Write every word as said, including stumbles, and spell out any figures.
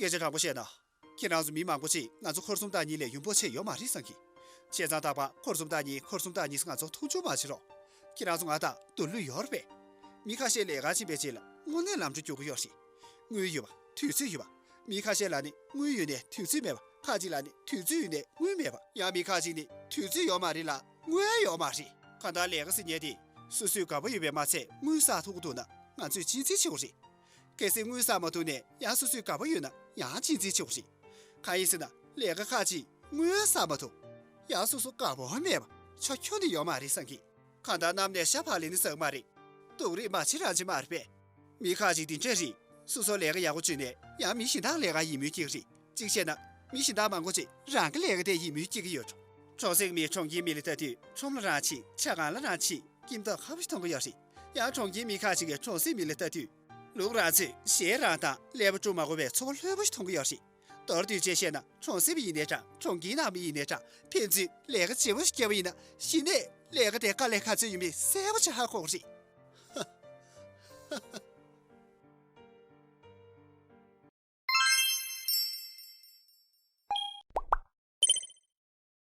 སྐད་ཆ་དྲང་པོ་བཤད་ན། ཁྱེད་རང་ཚོ་མི་མང་པོ་ཅིག་ང་ཚོ་འཁོར་གསུམ་བདག་གཉིས་ལས་ཡོན་པོ་ཆེ་ཡོད་མ་རེད་བསམ་གི། བྱས་ཙང་རྟག་པར་འཁོར་གསུམ་བདག་གཉིས་འཁོར་གསུམ་བདག་གཉིས་ང་ཚོ་མཐོང་ཆུང་མ་བྱེད་རོགས། ཁྱེད་རང་ཚོ་ང་དང་མདོ་ལུས་ཡོད་རེད་པས། མི་ཁ་ཤས་ལས་ཀ་ཕྱིན་པའི་རྗེས་ལ་དངོས་གནས་ལམ་འགྲོ་རྒྱུག་གི་ཡོད་རེད། དངུལ་ཡོད་པ། དུས་ཚོད་ཡོད་པ། མི་ཁ་ཤས་ལ་ནི་དངུལ་ཡོད་ནས་དུས་ཚོད་མེད་པ། ཁ་ཅིག་ལ་ནི་དུས་ཚོད་ཡོད་ནས་དངུལ་མེད་པ། ཡང་མི་ཁ་ཅིག་ནི་དུས་ཚོད་ཡོད་མ་རེད་ལ་དངུལ་ཡོད་མ་རེད། གང་ལྟར་ལས་ཀ་ཟེར་མཁན་དེ་སོ་སོས་དགའ་པོ་ཡོད་པས་མ་ཚད་དངུལ་བསགས་ཐུབ་ཀྱི་འདུག་ན་ང་ཚོས་གཅེས་འཛིན་བྱེད་དགོས་རེད། གལ་སྲིད་དངུལ་བསགས་མ་ཐུབ་ནས་ཡང་སོ་སོས་དགའ་པོ་ཡོད་ན་ཡང་གཅེས་འཛིན་བྱེད་དགོས་རེད། གང་ཡིན་ཟེར་ན་ལས་ཀ་ཁག་ཅིག་དངུལ་བསགས་མ་ཐུབ། ཡང་སོ་སོ་དགའ་པོ་མེད་པ་ཆ་ཁྱོན་ནས་ཡོད་མ་རེད་བསམ་གི། གང་ལྟར་གནམ་ནས་ཤ་བག་ལེབ་ནི་ཟ་གི་མ་རེད། སྡུག་རུས་མ་བྱེད་རང་བྱེད་མ་རེད་པས། མི་ཁག་ཅིག་འདི་འདྲ་རེད། སོ་སོ་ལས་ཀ་ཡག་པོ་བྱོས་ནས་ཡང་མི་གཞན་དག་ལས་ཀ་ཡིད་སྨོན་སྐྱེ་གི་རེད། གཅིག་བྱས་ན་མི་གཞན་དག་མང་པོ་ཅིག་རང་གི་ལས་ཀ་དེ་ཡིད་སྨོན་སྐྱེ་གི་ཡོད་འགྲོ། གྲོང་གསེབ་མི་གྲོང་ཁྱེར་མི་ལ་ལྟ་དུས་ཁྲོམ་ལ་རང་ཕྱིན་ཇ་ཁང་ལ་རང་ཕྱིན་སྐྱིད་མདོག་ཁ་པོ་ཞིག་མཐོང་གི་ཡོད་རེད། ཡང་གྲོང་ཁྱེར་མི་ཁག་ཅིག་གིས་གྲོང་གསེབ་མི་ལ་ལྟ་དུས་ལུག་རང་འཚོས་གཞས་རང་བཏང་ཀླད་པ་དཀྲུག་མ་དགོས་པའི་འཚོ་བ་ལྷོད་པོ་ཞིག་མཐོང་གི་ཡོད་རེད། མདོར་བསྡུས་བྱས་བཤད་ན་གྲོང་གསེབ་ཡིན་ནའི་འདྲ་གྲོང་ཁྱེར་ནང་མི་ཡིན་ནའི་འདྲ་ཕན་ཚུན་ལས་ཀ་བརྗེ་པོ་ཞིག་བརྒྱབ་པ་ཡིན་ན་གཞི་ནས་ལས་ཀ་དེ་དཀའ་ལས་ག་ཚོད་ཡོད་མེད་གསལ་པོ་ཅིག་ཧ་གོ་གི་རེད།